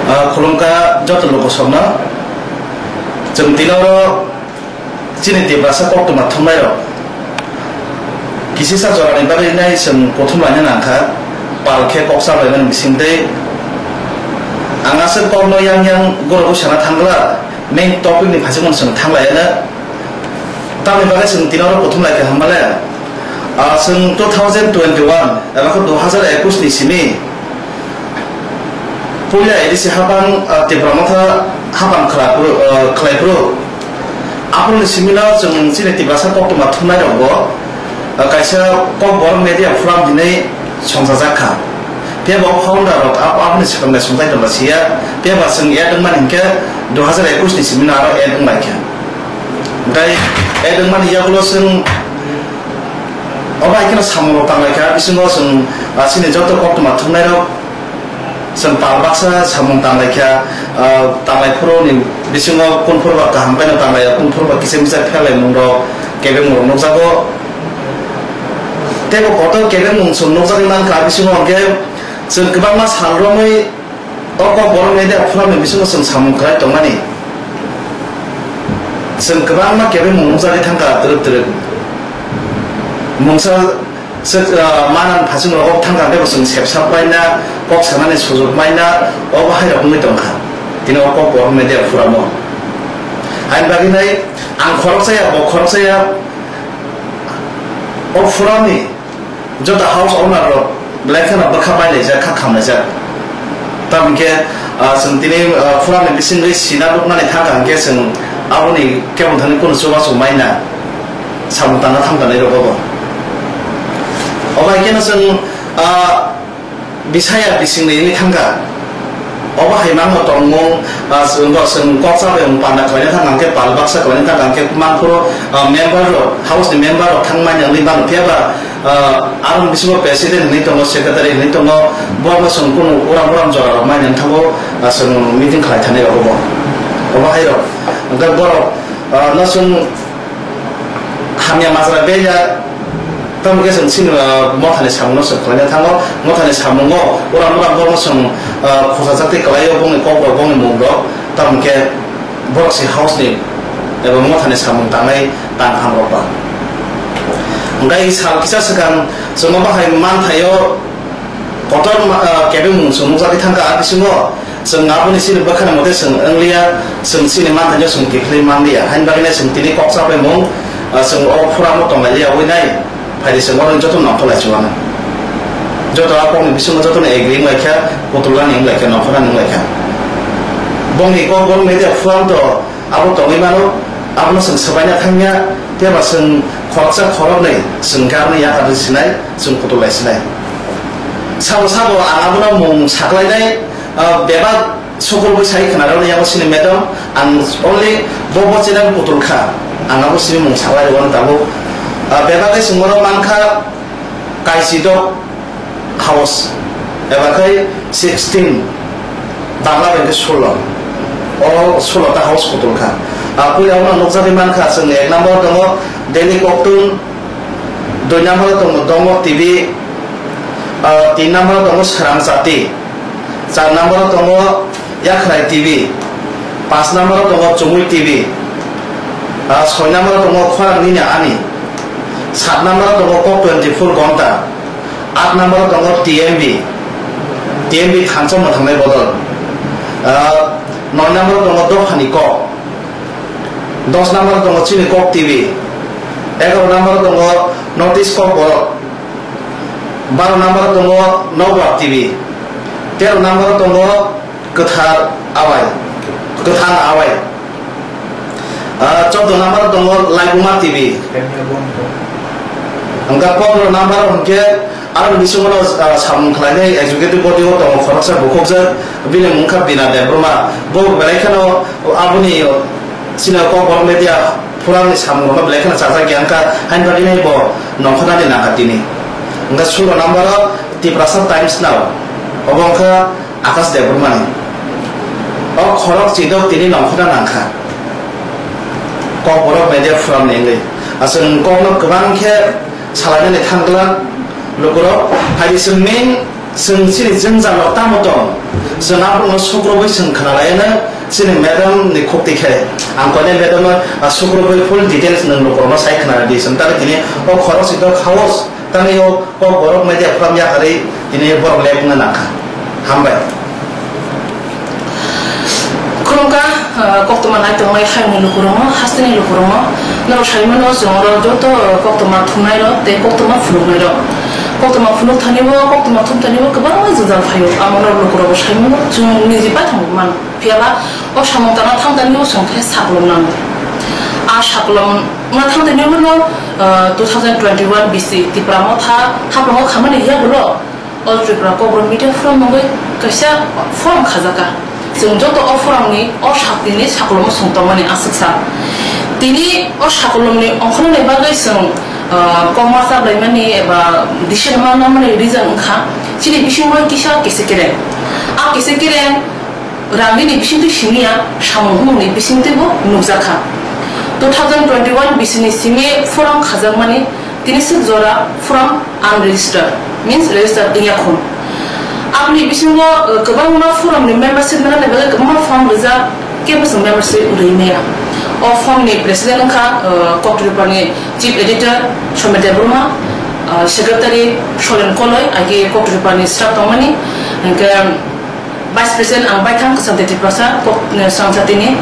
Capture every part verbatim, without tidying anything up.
Ah, khulumkha joto lukusongno. Chwng tini oro chini Tiprasa koktwma thumnairok kisisa jorani bagwi nai chwng kuthum laina nangkha, pal khe kok chablaimani bisingtwi. Ang aswk kokno yang yang goro bwsana thangla, main topic ni phaichukmano chwng thanglaiana. Tamni bagwi chwng tini oro kuthum lai kha hwnba le, ah, chwng two thousand twenty-one eba khe dui hazar ekush ni simi puila A D C hapang, ah, Tipra Motha hapang khlai phuru, ah, khlai phuru. Aphuruni simi no chwng chini Tiprasa koktwma thumnai rok bo, ah, kaisa Kokborok Media Forum hinwi songchajak kha. Phiya bo founder rok abo, aboni swkang bai songchai tongla siya. Phiya ba chwng add wngmani hinkhe dui hazar ekush ni simi no aro add wnglaikha. Tei add wngmani yagulo chwng obo hai kheno samung rok tanglaikha. Bisingo chwng, ah, chini joto koktwma thumnai rok chwng pal baksa samung tanglaikha. Ah, tanglai phuru ni bisingo kunphuru ba kaham bai no tanglai, kunphuru ba kisa misa pherlaimung rok kebengmung rok nukjago. Tei bo kotor kebengmung chwng nukjagwi mankha, bisingo hwnkhe chwng kwbangma sal romwi o Kokborok Media Forum ni bisingo chwng samung khlai tongmani. Chwng kwbangma kebengmung nukjagwi thangkha twrwk twrwk. Mungsa se, ah, manang phasing rok thangkha hwnkhe bo chwng sepsa paina, kok sanani sujuk maina, obo hai rok wngwi tongkha. Tini o Kokborok Media Forum o. Haini bagwi nai ang khoroksa ya, bo khoroksa ya, o forum ni joto house owner rok belai kheno bwkha bailaijak, kha khamlaijak. Tamokhe, ah, chwng tini, ah, forum ni bisingwi sina rwknani thangkha hwnkhe chwng aboni kebo thani kunu chubachu maina samung tangna thangkha nai rok bo. Obo hai kheno chwng, ah, bisaya bisingni wngwi thangkha. Obo hai mangno tongmung, ah, chwng bo chwng kok chabai wng panda khlaina thangkha hwnkhe pal baksa khlaina thangkha hwnkhe mangphuru, ah, member rok, house ni member rok thangmani wngwi mano. Phiya ba, ah, aroni bisingo president hinwi tongo, secretary hinwi tongo, borokno chwng kunu uram uram jora rok maina wngthango, ah, chwng meeting khlai thani rok obo. Obo hai rok, hwnkhe borok, ah, no chwng hamya majra beya, tamo khe chwng chini, ah, mothani samungno chwng khlaina thango. Mothani samungo uram uram borokno chwng, ah, khosajak tei kwlaio bongni kokrok, bongni mungrok, tamo khe borok se house ni eba mothani samung tangnai tangphang rok ba. Hwnkhe sal kisa swkang chwngno bahai manthaio. Kotor ma-, ah, kebengmung chwng nukjagwi thangkha, a bisingo chwng aboni chini bwkhani mote chwng wngliya, chwng chini manthaino chwng kiphilwi manliya. Haini bagwino chwng tini kok chapaimung, ah, chwng o phuramo tonglailiya wi nai, phaidi chwng oro joto nongkhorlai chuwano. Joto a kokni bisingo jotono agree wnglaikha, kutulani wnglaikha, nongkhornani wnglaikha. Bongni kok bong media phuranto abo tongwi mano, abono chwng swbaina thangya, tei ba chwng khoroksa khoroknwi chwng khe aboni yakarwi sinai, chwng kutulai sinai. Sabo sabo ang abono mung saklainai, ah, bebak sokol bwsai khwnarokni yago sini madam, ang only bo bo channel kutul kha, ang abo sini mung saklai rwano tabuk. Ah, bebak khe chwng bono mankha Kaisidok house, eba khai sixteen, Bangla bai khe solo. O solo ta house kutul kha. Ah, puila ono nukjagwi mankha, chwng ek number tongo Delhi Koktun, dui number tongo Dongmok T V, ah, tin number tongo Srang Chati, char number tongo Yakhrai T V, pas number tongo Chumui T V, ah, soi number tongo Khorang Nini Ani, sat number tongo Kok twenty four Gonta, at number tongo T M B, T M B thansa mwthangnai bodol. Ah, noi number tongo Dophani Kok, dos number tongo Chini Kok T V, egaroh number tongo North East Kok Borok, baroh number tongo Nokbar T V, teroh number tongo Kwthar Awai, Kwthang Awai. Ah, chordo number tongo Laibuma T V. Hwnkhe pondro number hwnkhe aro bisingo, ah, samung khlainai executive body o tongo khoroksa bukhukjak, bini mung kha Bina Debbarma. Bo belai kheno aboni chini Kokborok Media Forum ni samung rokno belai kheno chajak ya wngkha, haini bagwi nai bo nongkhornani nangkha tini. Hwnkhe sulo number o Tiprasa Times Now, obo wngkha Akash Debbarmani. O khorok chidok tini nongkhorna nangkha. Kokborok Media Forum ni wngwi. Aswk kokno kwbang khe salainani thangkla lukurok. Phaidi chwng main Chwng chini jwngjal rok tamo tong? Chwng aborokno sukrubwi chwng khwnalaiano chini madam ni khukti khe. Ang koinai madam no, ah, sukrubwi full details nwng lukurokno sai khwnarwdi. Chwng tamo tini o khoroksa tok house tamo o kok borok media forum yakarwi tini borok lek wngna nangkha. Hambai. Khulumkha, ah, koktwma nai tongnai hayungni lukurokno, hasteni lukurokno. Norok saimano chwng oro joto, ah, koktwma thumnairok tei koktwma phunuknairok. Koktwma phunuk thanibo, koktwma thum thanibo kwbangma jwngjal phaio. Amo norok lukurokbo saimano, chwng niji paithangbo mano. Phiyaba o samung tangna thang tani o chwng khe saklom nango. A saklom wngna thang tani ulo, ah, two thousand twenty-one B C Tipra Motha haprango khamani yagulo. All Tripura Kokborok Media Forum mungwi kaisa forum khajakha. Chwng joto o forumni o sakni saklomo chwng tongmani aswk sa. Tini o saklomni ongkhornani bagwi chwng, ah, kokma chablaimani eba decision ma nangmani reason wngkha chini bisingo kisa kese kereng. A kese kereng rangni bisingtwi simi ya, samung humungni bisingtwibo nukjakha. Two thousand twenty-one B C ni simi forum khajakmani tini swk jora forum unregistered, means registered wngya khun. Aboni bisingo, uh, kwbangma forum ni membership manani bagwi kwbangma form rijak, kebo chwng membership rwi maya. O form ni president wngkha, uh, Koktripani chief editor Somir Debbarma, uh, secretary Solen Koloi, agi Koktripani staff tongmani, hingke, Vice President ang baithang Kwcham Teti Prasa, kok, eh, Swrangsa tini,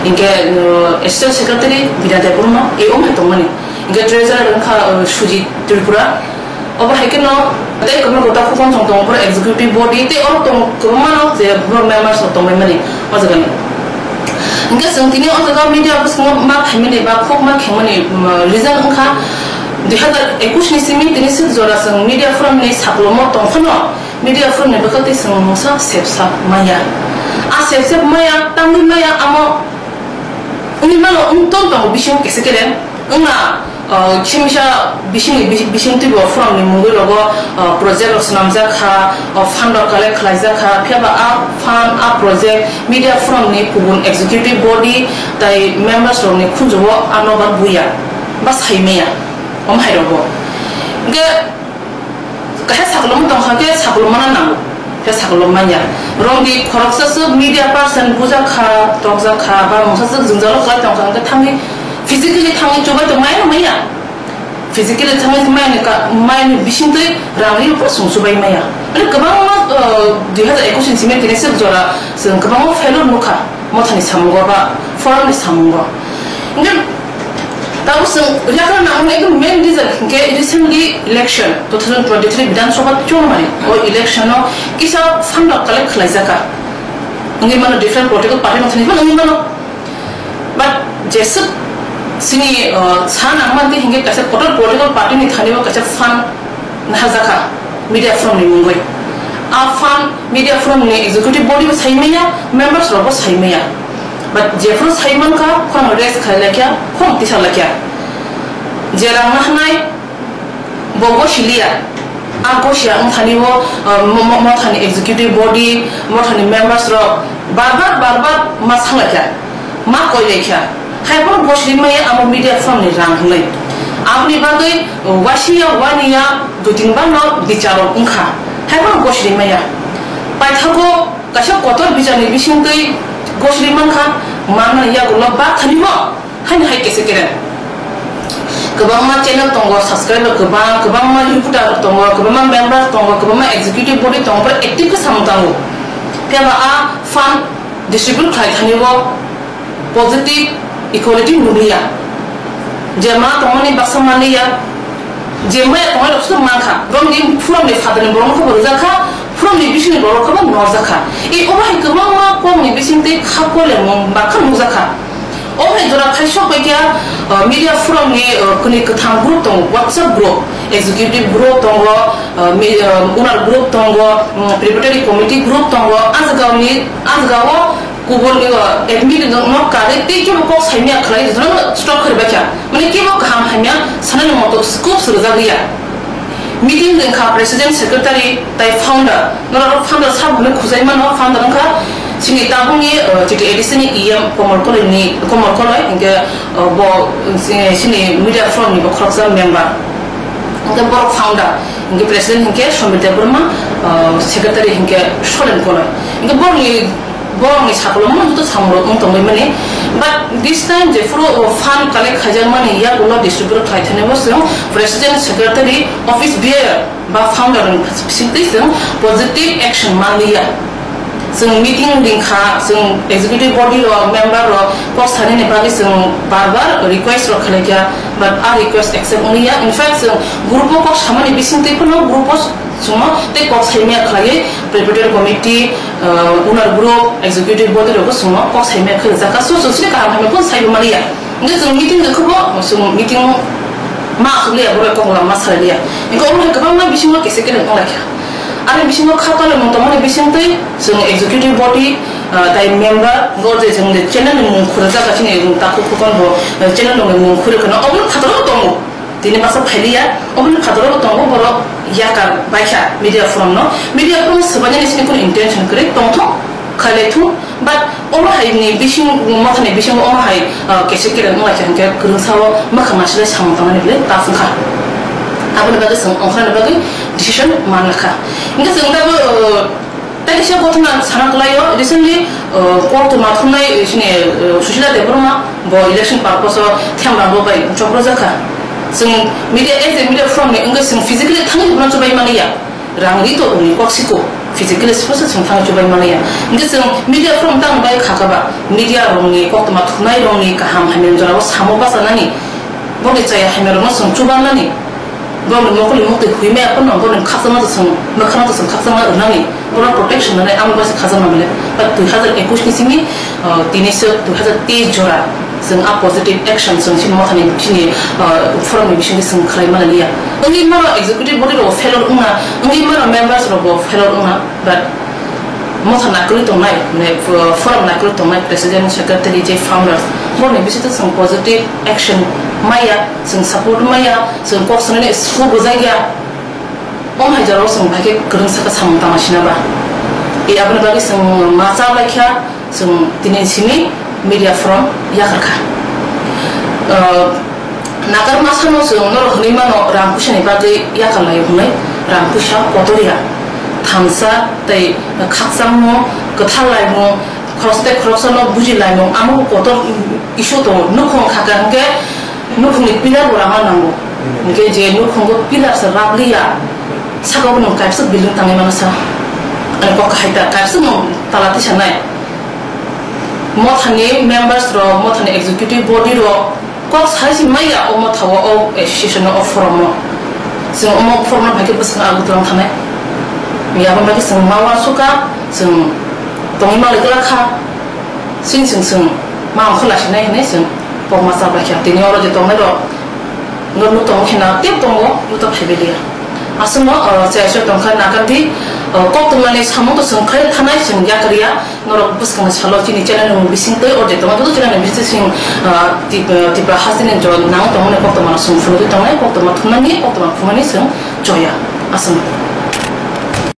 hingke, eh, Assistant Secretary Bina Debbarma, e wng hai tongmani. Hingke Treasurer wngkha, eh, Sujit Tripura. Obo hai kheno tei kwbangma gota khukon song tongo, borok executive body tei oro tong kwbangma no je borok members rok tongmani o jaga ni. Hingke chwng tini o jaga media bwskango ma phaimani ba khok ma khengmani, mm, reason wngkha dui hazar ekush ni simi tini sik jora chwng media forum ni saklomo tong phano. Media forum ni bwkha tei chwng mungsa sepsa maya. A sepsep maya, tangwi maya, amo wngwi mano, wng tong tongo bisingo kese kereng. Wngna, uh, khemisa bisingni bi-, bising twibo forum ni mungwi rogo, uh, project rok swnamjak kha, uh, fund rok collect khlaijak kha, phiya ba a fund, a project media forum ni kubun executive body tai members rok ni khunju o ano ba buya, ba sai maya, om hai rogo. Hingke Kaisa sakolom tongkha khe sakolom mana nango, khe sakolom manya. Romdi khoroksa swk media person bujak kha, tokjak kha, ba mungsa swk jwngjalo kwlai tongkha, hwnkhe thangwi physically thangwi chubai tong maya maya. Physically thangwi maya ni ka, maya ni bisingtwi rang ri phano chwng chubai maya. Mane kwbangma, uh, dui hazar ekush ni simi tini swk jora chwng kwbangma failure nukha. Mothani samungo ba forum ni samungo. Hingke tabuk chwng yakra nangmani ekdom main reason hingke recently election two thousand twenty-three Bidhan Sabha chongmani o election o kisa fund rok collect khlaijaka. Wngwi mano different political party mothani phano wngwi mano. But jeswk chini, uh, sa nangmani hingke kaisa kotor political party ni thani o kaisa fund naharjakha media forum ni mungwi. A fund media forum ni executive body bo sai maya, members rok bo sai maya. But jephuru sai mankha, khorang rest khai laikya, khorang tisa laikya. Je rang nahnai, bo gosiliya. A gosiya wngthani bo, uh, mo-, mo-, mothani executive body, mothani members rok bar bar, bar bar ma sa laikya. Ma koi laikya. Hai phano gosiri maya amo media forum ni rang hwnwi. Aboni bagwi, uh, waisiya, waniya, dui tin bar no bicharo wngkha. Hai phano gosiri maya. Paithago kaisa kotor bicharni bisingtwi gosiri mankha, manmani yagulo ba thani bo, haino hai kese kereng. Kwbangma channel tongo, subscriber kwbang, kwbangma reporter tongo, kwbangma member tongo, kwbangma executive body tongo, borok active khe samung tango. Phiya ba a fund distribute khlai thani bo, positive equality nukliya. Je ma tongmani baksa manliya, je maya tongnai rok sino mankha. Romni phuromni phatarni borokno khe bo rwjakha, phuromni bisingni borok khe bo norjakha. E obo hai kwbangma kokni bisingtwi kha koilaimung bakha nukjakha. Obo hai jora khai sok bai khe, uh, media forum ni, uh, kwnwi kwthang group tongo, WhatsApp group, executive group tongo, uh, mi-, uh, owner group tongo, um, preparatory committee group tongo, a jagao ni, a jagao Kubun ni o admin no kari tei kebo kok saimya khlai jotono stop khari bakya. Mane kebo kaham hamya sanani moto scope srwjak liya. Meeting wngkha president, secretary tai founder. Norok founder sabo hwnwi khujai mano, founder wngkha chini tabukni, uh, chini A D C ni E M Komol Koloi ni, Komol Koloi, hingke, uh, bo, uh, chini media forum ni bo khoroksa member. Hingke borok founder. Hingke president hingke Somir Debbarma, uh, secretary hingke Solen Koloi. Hingke borokni, borokni sakolomno joto samung rok wng tongwi mani. But this time jephuru, uh, fund collect khaijakmani yagulo distribute khlai thani bo chwng president, secretary, office bearer ba founder ni bisingtwi chwng positive action manliya. Chwng meeting ringkha, chwng executive body rok, member rok kok sanani bagwi chwng bar bar request rok khlaikha, but a request accept wngya. In fact, chwng group o kok samani bisingtwi phano group o chwngno tei kok saimaya khlaiwi preparatory committee, uh, owner group, executive body rok chwngno kok saimaya khlaijakha. So, chwng sini kaham hamya phano saibo maliya. Hingke chwng meeting rwkhe bo, chwng meeting ma aswk liya, borok kok lama salai liya. Hingke omo hai kwbangma bisingo kese kere wng laikha. Ani bisingo kha tolomung tongmani bisingtwi chwng executive body, ah, tai member, bo je chwng je channel ni mung khurjak, chini takhuk khukon bo, eh, channel ni mung khurwi kheno, obo phataro tongo. Tini masa phailiya, obo phataro tongo, borok yakar baikha media forum no. Media forum swbainani sini kunu intention kwrwi tongthok, khailai thung. But omo hai ni bising, mothani bising omo hai, uh, kese kere wng lai kha hingke kwrwngsa o mwkhang nasilai samung tangmani belai tough wngkha. Aboni bagwi chwng ongkha ni bagwi decision man lakha. Hingke chwng tabuk, uh, tei kisa kothoma sana kwlai o recently, uh, koktwma thumnai, uh, chini, uh, Sushila Debbarma bo election purpose o themrang bo bai chopro jakha. Chwng media, as a media forum ni wngwi chwng physically thangwi hwnna chubai mani ya. Rang ri to uni kok siko, physically suppose chwng thangwi chubai maliya. Hingke chwng media forum tang bai kha kha ba, media rokni koktwma thumnai rokni kaham hamya jorao samo bachanani, boni chaya hamya rokno chwng chubanani, boni mokol ni mukti huimaya phano boni khakchangma to chwng, mwkhangno to chwng khakchangma rwnani, bono protection rwnai amo bai se khakchangma male. But dui hazar ekush ni simi, uh, tini se dui hazar teis jora. Chwng a positive action chwng chini mothani chini, ah, forum ni bisingtwi chwng khlai mani liya. Wngwi mano executive body rok failure wngna, wngwi mano members rok bo failure wngna, but motha naikolwi tongnai, mane, uh, forum naikolwi tongnai president, secretary, je founders, borokni bisingtwi chwng positive action maya, chwng support maya, chwng kok sanani school bo jagya. Omo hai jorao chwng bai khe kwrwngsa khe samung tangma sina ba. E aboni bagwi chwng ma cha bai kha, chwng tini simi media forum yakar kha. Uh, nakar masa no chwng norok hwnwi mano rang puisa ni bagwi yakar lai hwnwi, rang puisa kotor ya. Thansa tei khakchangmung, kwthar laimung, khoroksa tei khoroksa no buji laimung, amo kotor issue tongo. Nukhung kha khe hwnkhe nukhungni pillar bo rama nango. Hwnkhe je nukhungo pillar se rap liya, saka bo nwng kaisa building tangwi mano sa. Ani kok kahai ta, kaisa nwng tala tisa nai. Mothani members rok, mothani executive body rok kok sai si maya o motha o, o association o, o forum o. Chwng omo forum no bai khe bwswk Agartala thanai. Yaboni bagwi chwng ma uansukha, chwng tongwi manlai kwlak kha. Chwng, chwng, chwng ma ongkha lasinai hinwi chwng kokma cha bai kha. Tini oro je tongnai rok, norok nuk tongo khe na tep tongo, nuk ta phaibai liya. Aswkno, o, chaya chaya tongkha, nakar di, o, koktwmani samung to chwng khlai thanai, chwng yakar ya. Norok bwskangni salo chini channel ni bising twi, o je tongma joto channel ni bising, o, Tip-, o, Tipra hasteni jo nang tongmani koktwma chwng phunugwi tongnai, koktwma thumnani, koktwma phumani chwng choya. Aswkno.